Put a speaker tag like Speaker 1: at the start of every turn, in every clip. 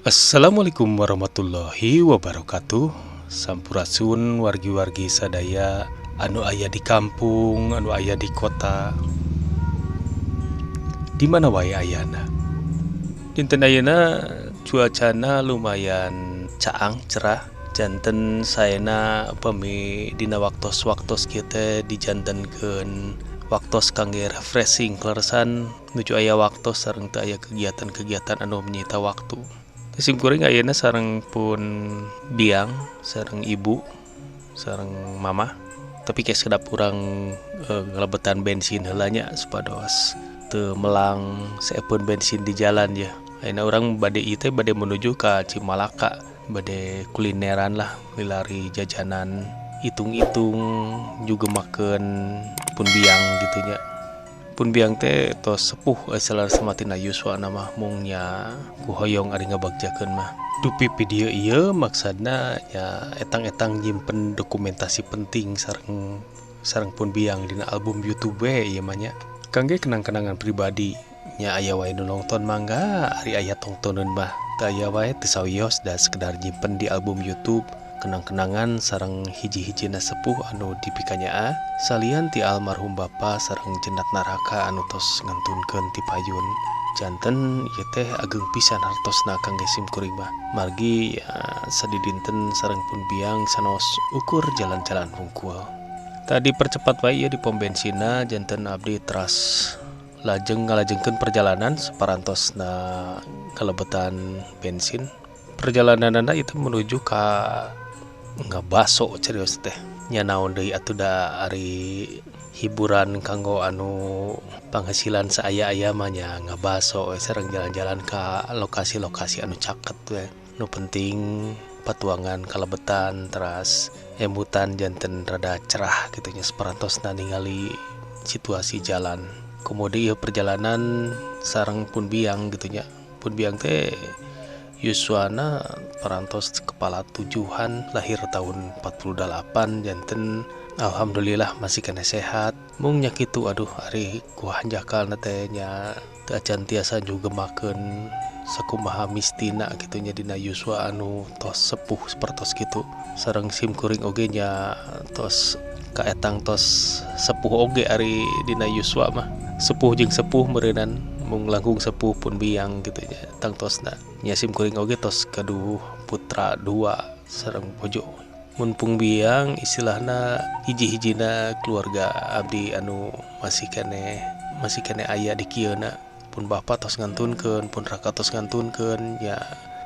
Speaker 1: Assalamualaikum warahmatullahi wabarakatuh. Sampurasun wargi-wargi sadaya anu aya di kampung, anu aya di kota, di mana wae ayana. Dinten ayeuna cuacana lumayan caang cerah, janten saena upami dina waktos-waktos kieu teh dijantenkeun waktos kangge refreshing kleresan nuju aya waktos sareng teu aya kegiatan-kegiatan anu menyita waktu. Sim kuring ayeuna sareng pun biang, sareng ibu, sareng mama. Tapi kayak sekedap urang ngelebetan bensin heula nya supados teu melang seepun bensin di jalan ya. Ayeuna urang bade ieu teh bade menuju ka Cimalaka, bade kulineran lah, milari jajanan, hitung-hitung juga makan pun biang gitu nya. Pun biang teh tos sepuh salah tina yuswana mah mung nya ku hoyong ari ngabagjakeun mah. Dupi video ieu maksudna nya etang-etang nyimpen dokumentasi penting sareng sareng pun biang dina album YouTube we ieu mah nya. Kangge kenang-kenangan pribadi nya aya wae nu nongton mangga ari aya tongtoneun mah teu aya wae teu sawios da sekedar nyimpen di album YouTube kenang-kenangan sareng hiji-hijina sepuh anu dipikanyaa salian ti almarhum bapa sareng jenat naraka anu tos ngantunkeun ti payun. Janten ieu teh ageng pisan hartosna kangge sim kuring mah margi ya, sadidinten sareng pun biang sanaos ukur jalan-jalan hungkul. Tadi percepat wae ieu di pom bensinna janten abdi teras lajeng ngalajengkeun perjalanan saparantosna kalebetan bensin. Perjalananna itu menuju ka ngabaso cerios teh nya naon deui atuh da ari hiburan kanggo anu penghasilan saaya-aya mah nya ngabaso we sareng jalan-jalan ka lokasi-lokasi anu caket we. Nu penting patuangan kalebetan teras emutan janten rada cerah kitu nya saparantosna ningali situasi jalan. Komodo ieu perjalanan sareng pun biang gitu nya. Pun biang teh yuswana parantos kepala tujuhan lahir tahun 48 janten alhamdulillah masih kena sehat. Mung nya kitu aduh ari ku hanjakalna teh nya teu acan tiasa nyugemakeun sakumaha mistina kitu nya dina yuswa anu tos sepuh sapertos kitu. Sareng sim kuring oge nya tos kaetang tos sepuh oge ari dina yuswa mah. Sepuh jeung sepuh meureunan mung langkung sepuh pun biang gitu nya tangtosna. Nya sim kuring oge tos gaduh putra dua sareng bojo. Mun pung biang istilahna hiji-hijina keluarga abdi anu masih keneh aya di kieuna. Pun bapa tos ngantunkeun, pun raka tos ngantunkeun nya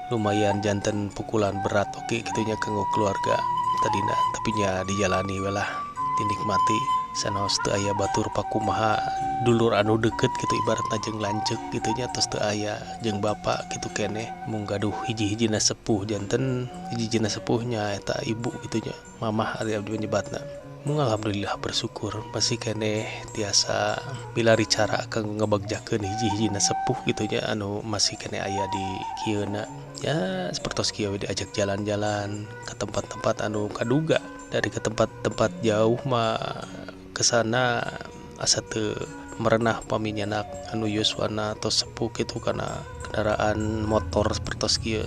Speaker 1: lumayan janten pukulan berat oge kitu nya kanggo keluarga tadina, tapi nya dijalani we lah, dinikmati. Sanaos teu aya batur pakumaha dulur anu deukeut kitu ibaratna jeung lanceuk kitu nya tos teu aya jeung bapa kitu keneh mung gaduh hiji-hijina sepuh janten hiji-hijina sepuhnya eta ibu kitu nya mamah ari abdi nyebatna. Mung alhamdulillah bersyukur masih keneh tiasa milari cara kanggo ngabagjakeun hiji-hijina sepuh kitu nya anu masih keneh aya di kieuna. Ya sapertos kieu we diajak jalan-jalan ke tempat-tempat anu kaduga dari ke tempat-tempat jauh mah kesana asa teu merenah paminyanak anu yuswana atau sepuh kitu kana kendaraan motor sapertos kieu.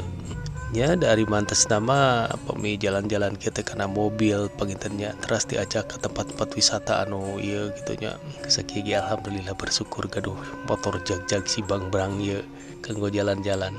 Speaker 1: Nya dari mantes nama pami jalan-jalan kieu teh kana mobil pangintennya teras diajak ke tempat-tempat wisata anu ieu kitu nya. Sakieu ge alhamdulillah bersyukur gaduh motor jag-jag si bangbrang ieu kanggo jalan-jalan.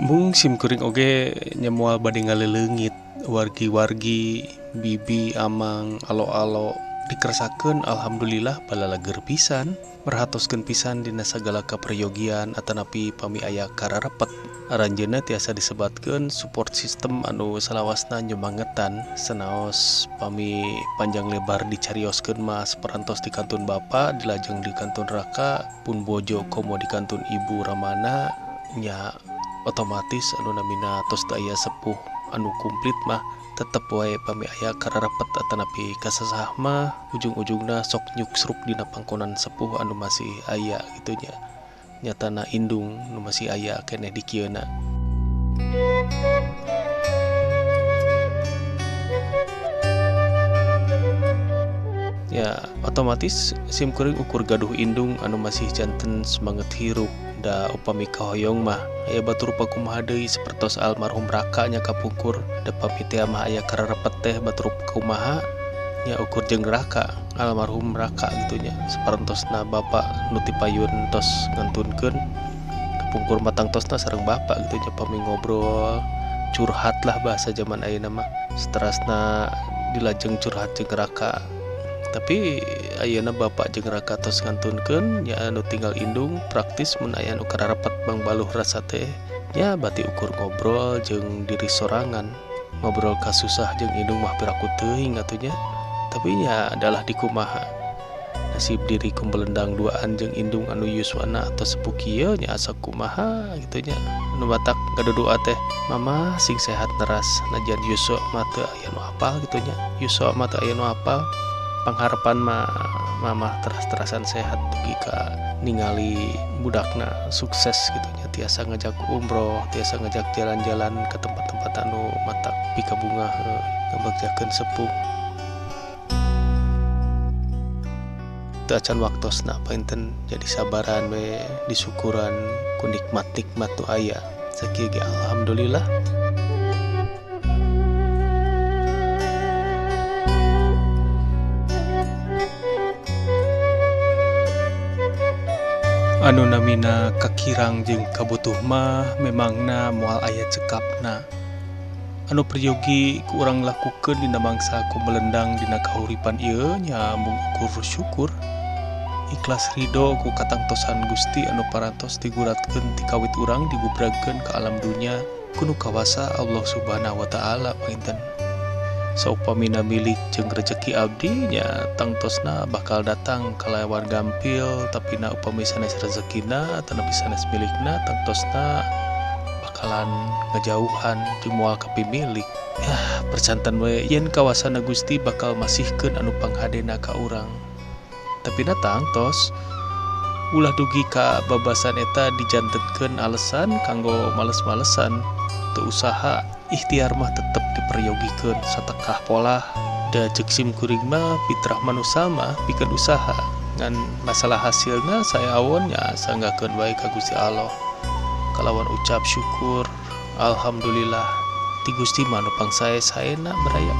Speaker 1: Mung sim kuring oge nya moal bade ngaleleungit wargi-wargi bibi amang alo-alo dikersakeun alhamdulillah balalager pisan merhatoskeun pisan dina sagala kaperyogian atanapi pami aya kararepet. Aranjeunna tiasa disebatkeun support system anu salawasna nyemangetan sanaos pami panjang lebar dicarioskeun mah saparantos di kantun bapa dilajeng di kantun raka pun bojo komo di kantun ibu ramana nya otomatis anu namina tos teu aya sepuh anu komplit mah tetep wae pami aya kararepet atanapi kasasah mah ujung-ujungna sok nyuksruk dina pangkonan sepuh anu masih aya kitu nya. Nyatana indung nu masih aya keneh di kieuna. Ya Nya otomatis sim kuring ukur gaduh indung anu masih janten semangat hirup da upami kahoyong mah aya batur pakumaha deui sapertos almarhum Raka nya kapungkur da pami teh mah aya kararepet teh batur kumaha nya ukur jeung Raka almarhum Raka gitu nya saparentosna bapa nu ti payun tos ngantunkeun kapungkur mah tangtosna sareng bapa gitu nya pami ngobrol curhat lah bahasa zaman ayeuna mah seterasna dilajeng curhat jeung Raka. Tapi ayeuna bapak jeung Raka tos ngantunkeun nya anu tinggal indung praktis mun aya nu kararepet bangbaluh rasa teh nya bati ukur ngobrol jeung diri sorangan ngobrol kasusah jeung indung mah piraku teuing atuh nya tapi nya adalah dikumaha nasib diri kumbelendang duaan jeung indung anu yuswana atau sepuh kieu nya asa kumaha gitu nya anu batak ngadodoa teh mama sing sehat neras najan yuswa mah teu aya nu apal gitu nya yuswa mah teu aya nu apal pangharapan mah mamah teras-terasan sehat dugi ka ningali budakna sukses gitu nya tiasa ngajak umroh tiasa ngajak jalan-jalan ke tempat-tempat anu matak pikabungah ngabagjakeun sepuh teu acan waktosna panginten jadi sabaran we disyukuran ku nikmat-nikmat nu aya sakieu ge alhamdulillah. Anu namina kakirang jeung kabutuh mah memangna moal aya cekapna. Anu peryogi ku urang lakukeun dina mangsa kumelendang dina kahuripan ieu nya mung ukur syukur. Ikhlas ridho ku katangtosan Gusti anu parantos diguratkeun ti kawit urang digubragkeun ka alam dunya ku nu kawasa Allah Subhanahu wa taala panginten. Saupamina milik jeung rejeki abdi nya tangtosna bakal datang kalawan gampil tapi na upami sanes rezekina atanapi sanes milikna tangtosna bakalan ngejauhan jeung moal kapimilik. Yah percanten we yen kawasana Gusti bakal masihkeun anu panghadena ka urang. Tapi na tangtos ulah dugi ka babasan eta dijantenkeun alesan kanggo males-malesan teu usaha ikhtiar mah tetep diperyogikeun satekah polah da ceuk sim kuring mah fitrah manusa mah pikeun usaha ngan masalah hasilna saya awon nya sanggakeun wae ka Gusti Allah kalawan ucap syukur alhamdulillah ti Gusti mah nu pangsae-saena baraya.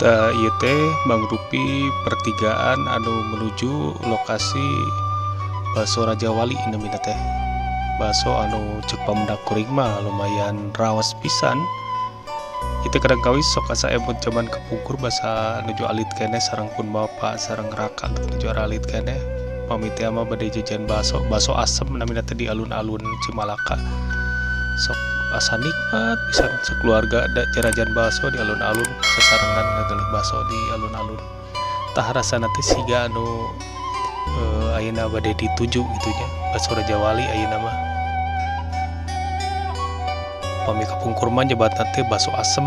Speaker 1: Tah ieu teh mangrupi pertigaan anu menuju lokasi Baso Raja Wali namina teh. Baso anu ceuk pamendak kuring mah lumayan raos pisan. Itu kadang kawis sok asa emut jaman kapungkur basa nuju alit keneh sareng pun bapa sareng raka nuju alit keneh. Pami teh mah bade jajan baso, baso asem namina teh di alun-alun Cimalaka. Sok asa nikmat pisan sekeluarga da jarajan baso di alun-alun sasarengan ngageleh baso di alun-alun. Tah rasana teh siga anu ayeuna bade dituju gitu nya Baso Raja Wali ayeuna mah. Pami kapungkur mah nyebatna teh baso asem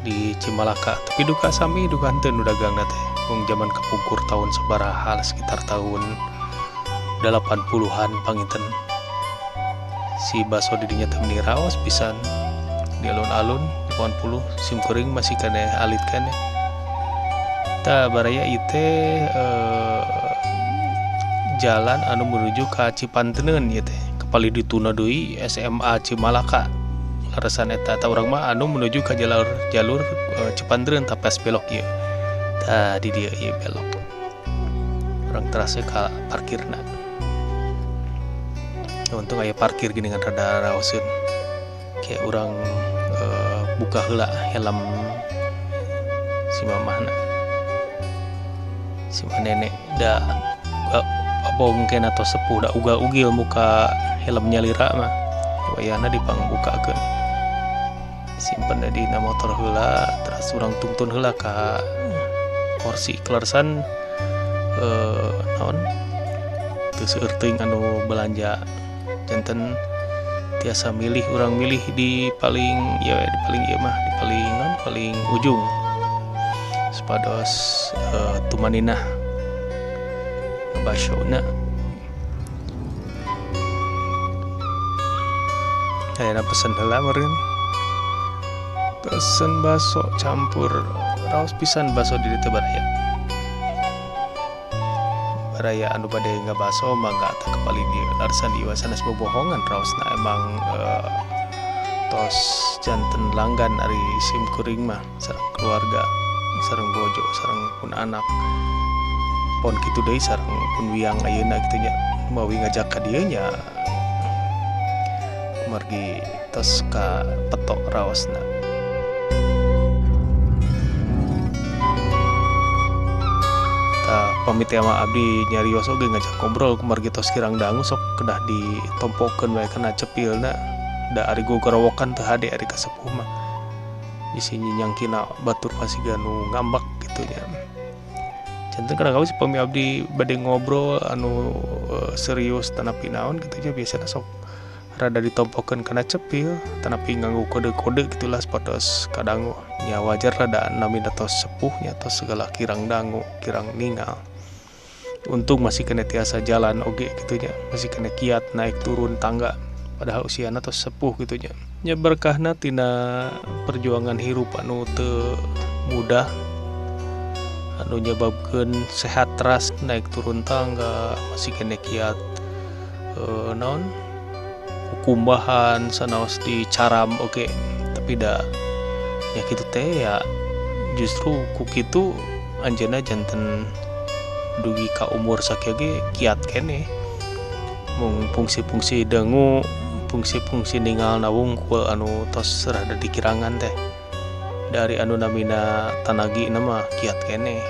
Speaker 1: di Cimalaka tapi duka sami duka henteu nu dagangna teh mung jaman kapungkur tahun sabaraha sekitar tahun 80-an panginten. Si baso didinya teh meni raos pisan di alun-alun 80 sim kuring masih keneh alit keneh. Tah baraya ieu teh jalan anu menuju ka Cipanteneun ieu teh kapali dituna deui SMA Cimalaka leresan eta tah urang mah anu menuju ka jalur Cipanteneun tah pas belok ieu. Tah di dieu ieu belok urang terasa ka parkirna. Untung aya parkir gini kan rada raoseun. Kayak urang buka heula helm si mamahna. Si nenek da abong kena atau sepuh da ugal-ugil muka helmnya lira mah. Wayahna dipangbukakeun. Simpen dina motor heula terus urang tungtun heula ka kursi kelersan naon teu seueur teuing anu belanja janten tiasa milih urang milih di paling ya di paling ieu mah di paling non paling ujung supados tumaninah. Basona. Ayeuna pesen heula meureun. Pesen baso campur raos pisan baso di ditu baraya. Baraya anu bade ngabaso mangga tah kepali di larsan di sanes bobohongan raosna emang tos janten langgan ari sim kuring mah sareng keluarga, sareng bojo, sareng pun anak. Pon kitu deui sareng pun wiang ayeuna kitu nya mawi ngajak ka dieu nya kumargi tos ka petok raosna. Tah pamit mah abdi nyarios oge ngajak ngobrol kumargi tos kirang dangu sok kedah ditompokeun wae kana cepilna da ari gogorowokan teu hade ari kasepuh mah bisi nyinyangkina batur pasiga nu ngambek kitu nya. Janten kadang-kadang pami abdi bade ngobrol anu serius tanapi naon kitu nya biasana sok rada ditompokeun kana cepil tanapi nganggo kode-kode gitulah sapatos kadangu nya wajar rada namina tos sepuh nya tos segala kirang dangu kirang ningal. Untung masih kena tiasa jalan oge kitu nya, masih kena kiat naik turun tangga padahal usiana tos sepuh kitu nya. Nya berkahna tina perjuangan hirup anu teu mudah anu nyebabkeun sehat teras naik turun tangga masih kena kiat naon kumbahan sanaos di caram oke, tapi da ya kitu teh ya justru ku kitu anjeunna janten dugi ka umur sakieu ge kiat keneh mung fungsi-fungsi dangu fungsi-fungsi ningalna wungkul anu tos rada dikirangan teh dari anu namina tanagina mah kiat keneh.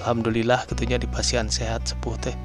Speaker 1: Alhamdulillah kitu nya dipasihan sehat sepuh teh.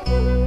Speaker 1: Bye.